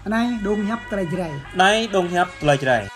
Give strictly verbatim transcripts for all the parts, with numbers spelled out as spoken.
Anai dong hiăp tơlơi Jrai. Anai dong hiăp tơlơi Jrai.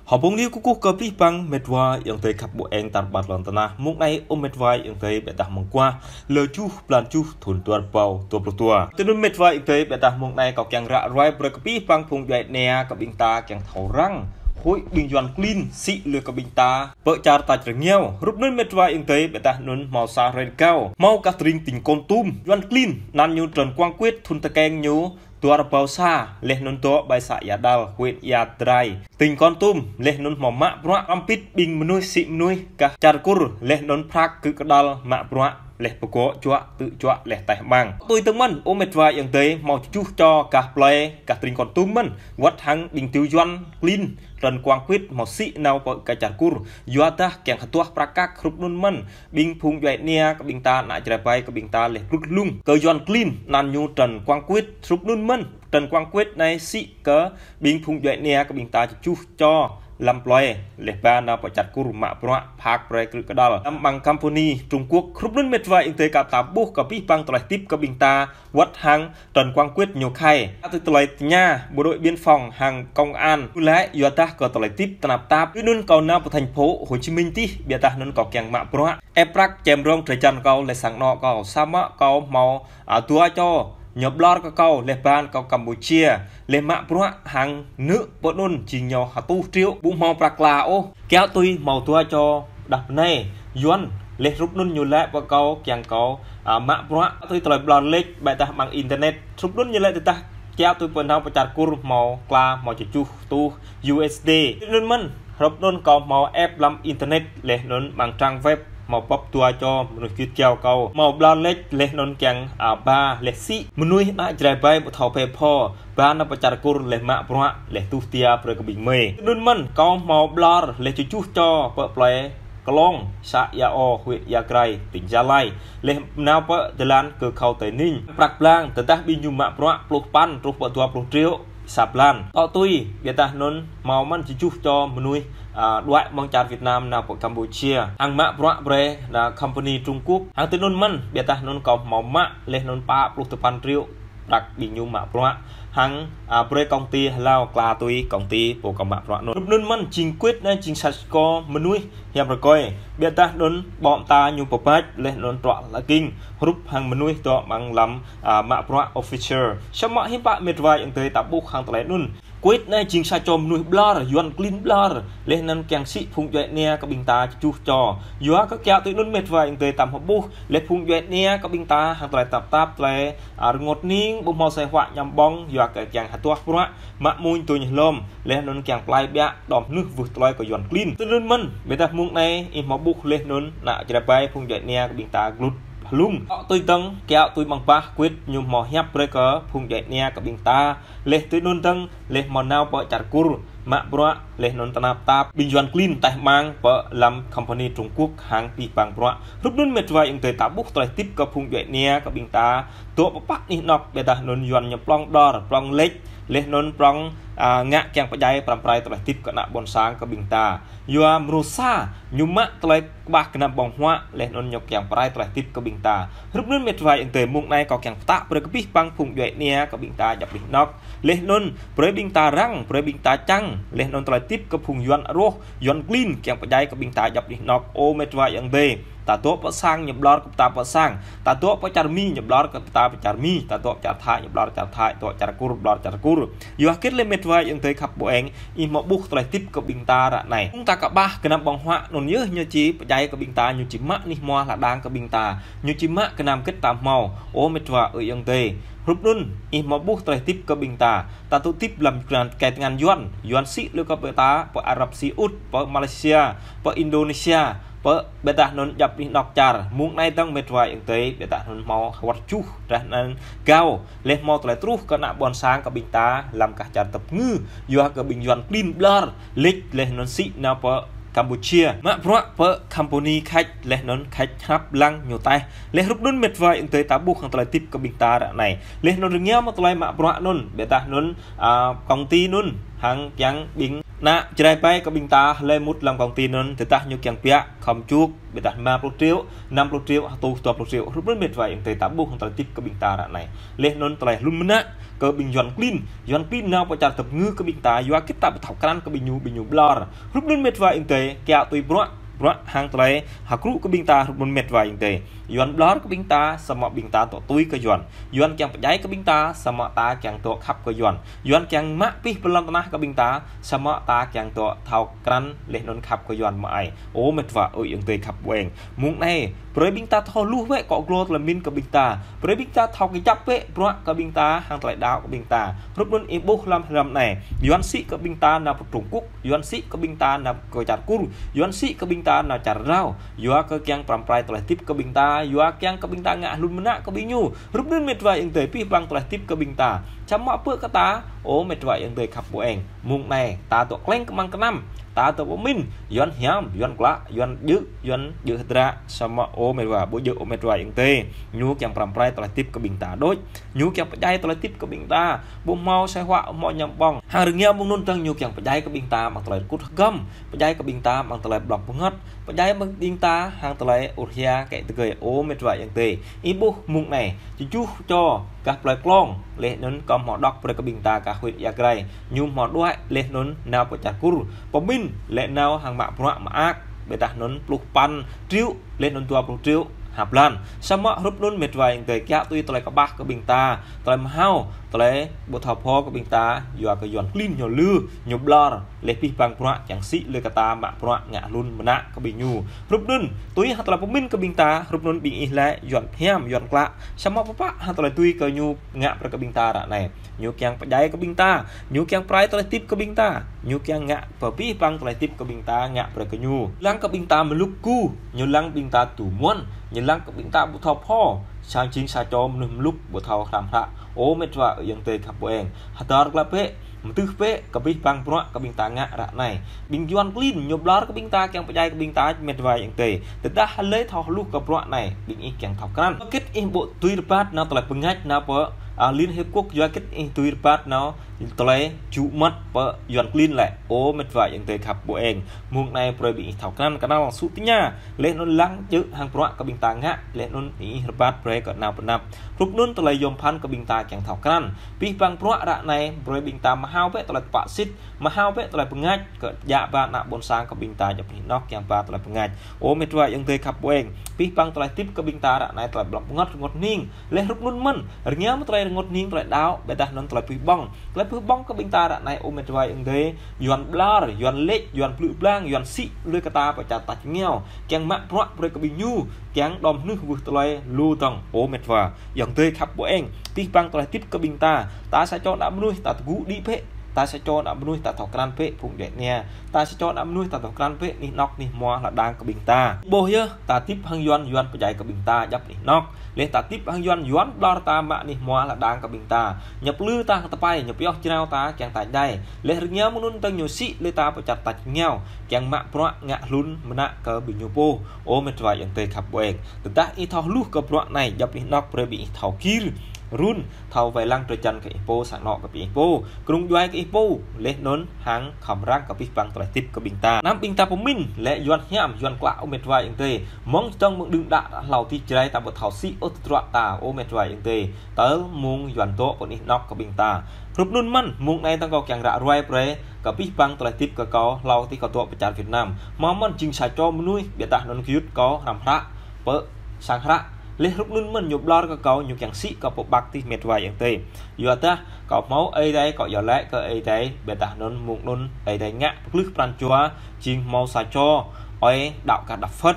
Hơbông liu kơkuh kơ abih bang met wa ayŏng adơi khăp ƀu eng tar ƀar lŏn tơnah. Mông anai ơ met wa ayŏng adơi ƀiădah mơguah lơ juh blan juh thun dua rơbâo dua pluh dua. Tui anŭn met wa ayŏng adơi ƀiădah mông anai kâo kiăng ră ruai brơi kơ abih bang phung djuai ania kơ ƀing ta kiăng thâo răng. Hơi ƀing Yuan klin sĭ lui kơ ƀing ta pơ čar tač rơngiao. Hrup anŭn met wa ayŏng adơi ƀiădah anŭn hmâo sa hrơi rơgao hmâo gah tơring tỉnh Kon Tum, Yuan klin anăn ñu Trần Quang Quyết thun tơkeng ñu dua rơbâo sa, laih anŭn dŏ ƀơi să Ia Đal, huyện Ia Grai, tỉnh Kon Tum, laih anŭn hmâo mă bruă hrŏm hơbĭt ƀing mơnuih sĭ mơnuih gah čar Kur, laih anŭn prăk kơ kơdăl mă bruă, laih pơgŏ juă, tŭ juă, laih taih mang. Tui tơ̆ng mơ̆n, ơ met wa ayŏng adơi, hmâo tơjuh čô gah plơi, gah tơring Kon Tum mơ̆n, wơ̆t hăng ƀing tiu Yuan klin, Trần Quang Quyết hmâo sĭ nao pơ gah čar Kur, yua dah kiăng hơduah prăk kăk hrup anŭn mơ̆n, ƀing phung djuai ania kơ ƀing ta, ană Jrai ƀai kơ ƀing ta laih blŭt hlung kơ Yuan klin anăn ñu Trần Quang Quyết hrup anŭn mơ̆n. Trần Quang Quyết anai sĭ kơ ƀing phung djuai ania kơ ƀing ta tơjuh čô lăm plơi laih ba nao pơ čar Kur mă bruă phak brơi krư̆ kơdăl lăm ƀăng company Trung Quốc. Hrup anŭn met wa ayŏng adơi kâo ta ƀuh kơ abih bang tơlơi tip kơ ƀing ta wơ̆t hăng Trần Quang Quyết ñu khai. Ăt tui tơlơi tơña bộ đội biên phòng hăng công an. Ñu laĭ yua dah kơ tơlơi tip tơnap tap. Tui anŭn kâo nao pơ thành phố Hồ Chí Minh tih, ƀiădah anŭn kâo kiăng mă bruă. Ĕp prăk čem rong drơi jan kâo laih sang anŏ kâo. Samơ̆ kâo hmâo, a, dua čô ñu ƀlŏr kơ kâo laih ba kâo Campuchia. Laih mă bruă hăng nư̆ pơ anŭn jing ñu hơtuh triệu ƀu hmâo prăk kla ôh. Kiăo tui hmâo dua čô đah bơnai Yuan, laih hrup anŭn ñu laĭ pơ kâo kiăng kâo, a, mă bruă tui tơlơi ƀlŏr lĕč ƀiădah ƀăng internet. Hrup anŭn ñu laĭ tơdah kiăo tui pơ nao pơ čar Kur hmâo kla hmâo tơjuh rơtuh U S D. Tui anŭn mơ̆n, hrup anŭn kâo hmâo ĕp lăm internet laih anŭn ƀăng trang web hmâo bưp dua čô mơnuih git kiao kâo. Hmâo ƀlŏr lĕč laih anŭn kiăng, a, ba laih sĭ mơnuih ană Jrai ƀai ƀu thâo phe pho. Ba nao pơ čar Kur laih mă bruă, laih tuh tia brơi kơ ƀing mơi. Tui anŭn mơ̆n, kâo hmâo ƀlŏr laih tơjuh čô pơ plơi Klong, să Ia O, huyện Ia Grai, tỉnh Gia Lai. Laih nao pơ jơlan kơ khâu Tây Ninh. Prăk blang, tơdah ƀing ñu mă bruă pluh păn truh pơ dua pluh triệu sa blan. Tŏ tui, ƀiădah anŭn hmâo mơ̆n tơjuh čô mơnuih, a, đuaĭ mơ̆ng čar Việt Nam nao pơ Campuchia. Hăng mă bruă brơi ană company Trung Quốc. Hăng tui anŭn mơ̆n, ƀiădah anŭn kâo hmâo mă laih anŭn pă pluh tơpăn triệu prăk ƀing ñu mă bruă hăng, a, brơi công ty hlâo kla tui công ty pô kâo mă bruă anŭn. Hrup anŭn mơ̆n jing Quyết anai jing sa čô mơnuih hiam rơkơi. Ƀiădah anŭn ƀô̆ mơta ñu pơpač laih anŭn truă lơking hrup hăng mơnuih dŏ ƀăng lăm, a, mă bruă official. Samơ̆ hiư̆m pă met wa ayŏng adơi ta ƀuh hăng tơlơi anŭn. Quyết anai jing sa čô mơnuih ƀlŏr, Yuan klin ƀlŏr. Laih anŭn kiăng sĭ phung djuai ania kơ ƀing ta tơjuh čô. Yua kơ kiăo tui anŭn met wa ayŏng adơi ta hmâo ƀuh. Laih phung djuai ania kơ ƀing ta hăng tơlơi tap tap tơlơi, a, rơngot ning ƀu hmâo asơi huă ñăm ƀơ̆ng. Yua kơ kiăng hơduah bruă mă muñ tuñ hlom. Laih anŭn kiăng plai ƀiă đom hnuh wơh tơlơi kơ Yuan klin. Tui anŭn mơ̆n, ƀiădah mông anai ih hmâo ƀuh laih anŭn ană Jrai ƀai phung djuai ania kơ ƀing ta glut hlung. Tŏ tui tơ̆ng, kiăo tui ƀăng bah Quyết ñu hmâo hiăp brơi kơ phung djuai ania kơ ƀing ta. Laih tui anŭn tơ̆ng, laih hmâo nao pơ čar Kur mă bruă, laih anŭn tơnap tap ƀing Yuan klin taih mang pơ lăm company Trung Quốc hăng abih bang bruă. Hrup anŭn met wa ayŏng adơi ta ƀuh tơlơi tip kơ phung djuai ania kơ ƀing ta dŏ pơpă anih anŏ ƀiădah anŭn Yuan ñu plŏng ƀlŏr, plŏng lĕč, laih anŭn plŏng, a, ngă kiăng pơdjai pơrăm pơrai tơlơi tip kơ ană ƀôn sang kơ ƀing ta. Yua mrô sa ñu mă tơlơi kơƀah gơnam ƀơ̆ng huă, laih anŭn ñu kiăng pơrai tơlơi tip kơ ƀing ta. Hrup anŭn met wa ayŏng adơi mông anai kâo kiăng pơtă brơi kơ abih bang phung djuai ania kơ ƀing ta djŏp anih anŏ. Laih anŭn brơi ƀing ta răng, brơi ƀing ta čang, laih anŭn tơlơi tip kơ phung Yuan rŏh, Yuan klin kiăng pơdjai kơ ƀing ta djŏp anih anŏ. Ơ met wa ayŏng adơi, ta dŏ pơ sang ñu ƀlŏr kơ ta pơ sang, ta dŏ pơ čar Mi ñu ƀlŏr kơ ta pơ čar Mi, ta dŏ pơ čar Thai ñu ƀlŏr čar Thai, dŏ čar Kur ƀlŏr čar Kur. Yua hơget lĕ met wa ayŏng adơi khăp ƀu eng, ih hmâo ƀuh tơlơi tip kơ ƀing ta ră anai. Phung ta kơƀah gơnam ƀơ̆ng huă anŭn yơh ñu či pơdjai kơ ƀing ta, ñu či mă anih hmua hla đang kơ ƀing ta, ñu či mă gơnam hơget ta hmâo. Ơ met wa ơi ayŏng adơi. Hrup anŭn, ih hmâo ƀuh tơlơi tip kơ ƀing ta. Ta tŭ tip lăm kơnang, kơ tơngan Yuan. Yuan sĭ lui kơ ƀing ta, pơ Arab Saudi, pơ Malaysia, pơ Indonesia, pơ ƀiădah anŭn djŏp anih anŏ čar. Mông anai tơ̆ng met wa ayŏng adơi, ƀiădah anŭn hmâo wơ̆t juh, dah anŭn gao. Laih hmâo tơlơi truh kơ ană ƀôn sang kơ ƀing ta lăm gah čar tơpơngư. Yua kơ ƀing Yuan klin ƀlŏr, lĕč laih anŭn sĭ nao pơ Campuchia. Mă bruă pơ company khač, laih anŭn khač hrăp lăng ñu taih. Laih hrup anŭn mĕt wa ayŏng adơi ta ƀuh hăng tơlơi tip kơ ƀing ta ră anai. Laih anŭn rơngiă mơ̆ tơlơi mă bruă anŭn, ƀiădah anŭn, a, công ty anŭn, hăng kiăng ƀing ană Jrai ƀai kơ ƀing ta, laih mŭt lăm công ty anŭn, tơdah ñu kiăng piă, khŏm čuk, ƀiădah rơma pluh triệu, năm pluh triệu, hơtuh dua pluh triệu. Hrup anŭn mĕt wa ayŏng adơi ta ƀuh hăng tơlơi tip kơ ƀing ta ră anai. Laih anŭn tơlơi hlŭn mơnă kơ ƀing Yuan klin, Yuan klin nao pơ čar tơpơngư kơ ƀing ta, yua kơ ta ƀu thâo krăn kơ ƀing ñu, ƀing ñu ƀlŏr. Hrup anŭn mĕt wa ayŏng adơi, kiăng tui bruă, bruă hăng tơlơi hơkrŭ kơ ƀing ta, hrup anŭn mĕt wa ayŏng adơi. Yuan ƀlŏr kơ ƀing ta, samơ̆ ƀing ta dŏ tui kơ Yuan. Yuan kiăng pơdjai kơ ƀing ta, samơ̆ ta kiăng dŏ khăp kơ Yuan. Yuan kiăng mă pih pơlăm tơnah kơ ƀing ta, samơ̆ ta kiăng dŏ thâo krăn laih anŭn khăp kơ Yuan mơai. Ơ mĕt wa ơi ayŏng adơi khăp ƀu eng. Mơ̆ng anai, brơi ƀing ta thâo hluh wơ̆t akŏ glô tơlơi pơmĭn kơ ƀing ta. Brơi ƀing ta thâo kơjăp wơ̆t bruă kơ ƀing ta, hăng tơlơi đaŏ kơ ƀing ta. Hrup anŭn ih ƀuh lăm hrăm anai. Yuan sĭ kơ ƀing ta nao pơ Trung Quốc, Yuan sĭ kơ ƀing ta nao kơ čar Kur, Yuan sĭ kơ ƀing ta nao čar Lao. Yua kơ kiăng pơrăm pơrai tơlơi tip kơ ƀing ta, yua kiăng kơ ƀing ta ngă hlŭn mơnă kơ ƀing ñu. Hrup anŭn mĕt wa ayŏng adơi pih păng tơlơi tip kơ ƀing ta. Samơ̆ pơ kơ ta, ơ mĕt wa ayŏng adơi khăp ƀu eng. Mơ̆ng anai, ta dŏ kleng kơmăng kơnăm. Ta dŏ pơmĭn, Yuan hiam, Yuan klă, Yuan djơ̆, Yuan djơ̆ hơdră, samơ̆ ơ mĕt wa, ƀu djơ̆ ơ mĕt wa ayŏng adơi. Ñu kiăng pơrăm pơrai tơlơi tip kơ ƀing ta đôč. Ñu kiăng pơdjai tơlơi tip kơ ƀing ta. Ƀu hmâo sai huă, ƀu hmâo ñăm ƀơ̆ng. Hăng rơngiă mơ̆ng anŭn tơdang ñu kiăng pơdjai kơ ƀing ta, mơ̆ng tơlơi rơkŭt hơgăm. Pơdjai kơ ƀing ta, mơ̆ng tơlơi blŏng pơngăt. Pơdjai mơ̆ng ƀing ta, hăng tơlơi ur hia kĕ tơgơi ơ mĕt wa ayŏng adơi. Ih ƀuh mơ̆ng anai, tơjuh čô, gah plơi Klong, laih anŭn kâo hmâo đŏk brơi kơ ƀing ta gah huyện Ia Grai. Ñu hmâo đuaĭ, laih anŭn nao pơ čar Kur. Pơmĭn, laih nao hăng mă bruă mơak, ƀiădah anŭn pluh păn triệu, laih anŭn dua pluh triệu, ha blan. Samơ̆ hrup anŭn mĕt wa ayŏng adơi kiăng tui tơlơi kơƀah kơ ƀing ta, tơlơi mơhao, tơlơi ƀu thâo pho kơ ƀing ta, yua kơ Yuan klin ñu lư, ñu ƀlŏr. Laih pih păng bruă kiăng sĭ lui kơ ta mă bruă ngă hlŭn mơnă kơ ƀing ñu. Hrup anŭn, tui hăng tơlơi pơmĭn kơ ƀing ta, hrup anŭn ƀing ih lĕ Yuan hiam, Yuan klă. Samơ̆ pơpă hăng tơlơi tui kơ ñu ngă brơi kơ ƀing ta ră anai. Ñu kiăng pơdjai kơ ƀing ta, ñu kiăng pơrai tơlơi tip kơ ƀing ta, ñu kiăng ngă pơpih păng tơlơi tip kơ ƀing ta ngă brơi kơ ñu. Lăng kơ ƀing ta mlŭk ku, ñu lăng ƀing ta tŭ muăn, ñu lăng kơ ƀing ta ƀu thâo pho, sang jing sa čô mơnuih mlŭk ƀu thâo hrăm hră. Ơ mĕt wa ayŏng adơi khăp ƀu eng. Hơdơr glăp bĕ, mơtưh bĕ, kơ pih păng bruă kơ ƀing ta ngă ră anai. Ƀing Yuan klin ñu ƀlŏr kơ ƀing ta, kiăng pơdjai kơ ƀing ta mĕt wa ayŏng adơi. Tơdah hlơi thâo hluh kơ bruă anai, ƀing ih kiăng thâo krăn. Kĭt ih ƀu tui rơbat nao tơlơi pơngač nao pơ, a, Liên Hiệp Quốc, yua kĭt ih tui rơbat nao tơlơi ču măt pơ Yuan klin lĕ. Ơ mĕt wa ayŏng adơi khăp ƀu eng. Mơ̆ng anai brơi ƀing ih thâo krăn kơnăl sŭ tơña. Laih anŭn lăng djơ̆ hăng bruă kơ ƀing ta ngă, laih anŭn ih rơbat brơi kơ nao pơ anăp. Hrup anŭn tơlơi yôm phăn kơ ƀing ta kiăng thâo krăn. Pih păng bruă ră anai, brơi ƀing ta mơhao bĕ tơlơi tơpă sĭt, mơhao bĕ tơlơi pơngač kơ djă ba ană ƀôn sang kơ ƀing ta djŏp anih anŏk kiăng ba tơlơi pơngač. Ơ mĕt wa ayŏng adơi khăp ƀu eng. Pih păng tơlơi tip kơ ƀing ta ră anai tơlơi blŏng pơngăt rơngot hning. Laih hrup anŭn mơ̆n, rơngiă mơ̆ tơlơi rơngot hning tơlơi đaŏ, ƀiădah anŭn tơlơi pih ƀơ̆ng. Tơlơi pih ƀơ̆ng kơ ƀing ta ră anai ơ mĕt wa ayŏng adơi, Yuan ƀlŏr, Yuan lĕč, Yuan plư blang, Yuan sĭ lui kơ ta pơ čar tač rơngiao. Kiăng mă bruă brơi kơ ƀing ñu, kiăng đom hnuh wơ̆t tơlơi lu dơ̆ng, ơ mĕt wa ayŏng adơi khăp ƀu eng. Pih păng tơlơi tip kơ ƀing ta. Ta sa čô ană mơnuih ta tơgŭ đĭ bĕ. Ta sa čô ană mơnuih ta thâo krăn bĕ phung djuai ania. Ta sa čô ană mơnuih ta thâo krăn bĕ anih anŏk anih hmua lŏn đang kơ ƀing ta. Ƀuh yơh, ta tip hăng Yuan, Yuan pơdjai kơ ƀing ta djŏp anih anŏk. Laih ta tip hăng Yuan, Yuan ƀlŏr ta mă anih hmua lŏn đang kơ ƀing ta. Ñu plư ta hăng tơpai, ñu pioh jrao ta kiăng ta djai. Laih rơngiă mơ̆ng anŭn tơdang ñu sĭ lui ta pơ čar tač rơngiao. Kiăng mă bruă ngă hlŭn mơnă kơ ƀing ñu pô. Ơ mĕt wa ayŏng adơi khăp ƀu eng. Tơdah ih thâo hluh kơ bruă anai djŏp anih anŏk brơi ƀing ih thâo gir. Run, thâo wai lăng drơi jăn kơ ih pô, sang anŏ kơ ƀing ih pô. Kơnung djuai kơ ih pô. Laih anŭn hăng khŏm răng kơ pih păng tơlơi tip kơ ƀing ta. Anăm ƀing ta pơmĭn, lĕ Yuan hiam, Yuan klă ơ mĕt wa ayŏng adơi. Mơ̆ng čơdơ̆ng mơ̆ng đưm đă hlâo adih Jrai ta ƀu thâo sĭ ôh tơdruă ta, ơ mĕt wa ayŏng adơi. Tơl mơ̆ng Yuan dŏ pơ anih anŏk kơ ƀing ta. Hrup anŭn mơ̆n, mơ̆ng anai tơdang kâo kiăng ră ruai brơi, kơ pih păng tơlơi tip kơ kâo, hlâo adih kâo dŏ pơ čar Việt Nam. Mơ̆ mơ̆n jing sa čô mơnuih, ƀiădah anŭn gơyut kâo hrăm hră, pơ sang hră. Laih hrup anŭn mơ̆n ñu ƀlŏr kơ kâo, ñu kiăng sĭ kâo pơ ƀăk adih mĕt wa ayŏng adơi. Yua dah, kâo hmâo Ơi Adai, kâo iâu laĭ kơ Ơi Adai, ƀiădah anŭn mơ̆ng anŭn Ơi Adai ngă pơglưh pran jua, jing hmâo sa čô, ơi đaŏ kah đăp Phật.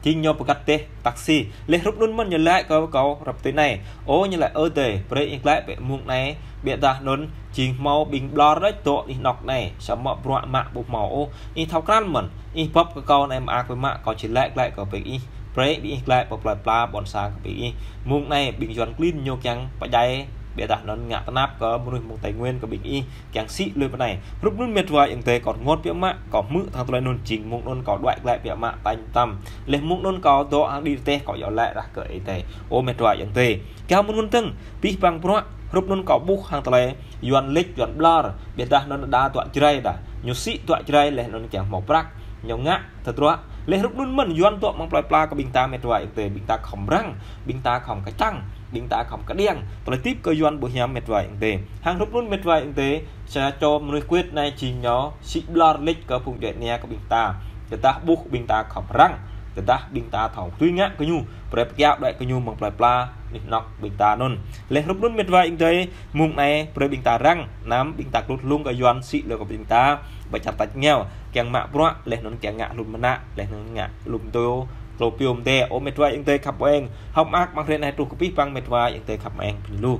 Jing ñu pơgăt dêh taxi. Laih hrup anŭn mơ̆n ñu laĭ kơ kâo ră tui anai. Ơ ñu laĭ Ơi Adai, brơi ih glaĭ bĕ mơ̆ng anai, ƀiădah anŭn jing hmâo ƀing ƀlŏr đôč dŏ anih anŏk anai, samơ̆ bruă mă ƀu hmâo ôh. Ih thâo krăn mơ̆n, ih bưp kơ kâo anai mơak biă mă, kâo či laĭ glaĭ kơ ƀing ih. Brơi ƀing ih glaĭ pơ plơi pla ƀôn sang kơ ƀing ih. Mơ̆ng anai ƀing Yuan klin ñu kiăng pơdjai Biă dah anŭn ngă tơnap kơ mơnuih mơ̆ng Tây Nguyên kơ ƀing ih kiăng sĭ lui pơ anai. Hrup anŭn met wa ayŏng adơi kâo rơngot biă mă, kâo hmư̆ hăng tơlơi anŭn jing mơ̆ng anŭn kâo đuaĭ glaĭ biă mă tañ tam. Leh mơ̆ng anŭn kâo dŏ hăng đĭ teh kâo yua lĕ rah kơ ih tê. Ơ met wa ayŏng adơi. Kâo mơ̆n mơ̆n tơ̆ng, pih păng prăk, hrup anŭn kâo ƀuh hăng tơlơi Yuan lĕč, Yuan ƀlŏr, biă dah anŭn đa dua Jrai đa. Ñu sĭ dua Jrai leh anŭn kiăng hmâo prăk, ñu ngă tơdruă. Leh hrup anŭn mơ̆n Yuan dŏ mơ̆ng plơi pla kơ ƀing ta met wa ayŏng adơi, ƀing ta khŏm răng, ƀing ta khŏm kơčăng, ƀing ta khŏm kơđiăng. Tơlơi tip kơ Yuan ƀu hiam met wa ayŏng adơi. Hăng hrup anŭn met wa ayŏng adơi, sa čô mơnuih Kuwait anai jing ñu sĭ ƀlŏr lĕč kơ phung djuai ania kơ ƀing ta. Tơdah ƀuh ƀing ta khŏm răng, tơdah ƀing ta thâo tui ngă kơ ñu, brơi pơkiaŏ đuaĭ kơ ñu mơ̆ng plơi pla, anih anŏ ƀing ta anŭn. Leh hrup anŭn met wa ayŏng adơi, mơ̆ng anai brơi ƀing ta răng, anăm ƀing ta klŭt hlung kơ Yuan sĭ lui kơ ƀing ta, ƀu čar tač ngeo, kiăng mă prăk, leh anŭn kiăng ngă hlŭn mơnă, leh anŭn ngă hlŭn tơ, klô pium tê. Ơ met wa ayŏng adơi khăp eng, hŏm ak măng hrĕn anai truh kơ pih păng met wa ayŏng adơi khăp eng pơñu lu.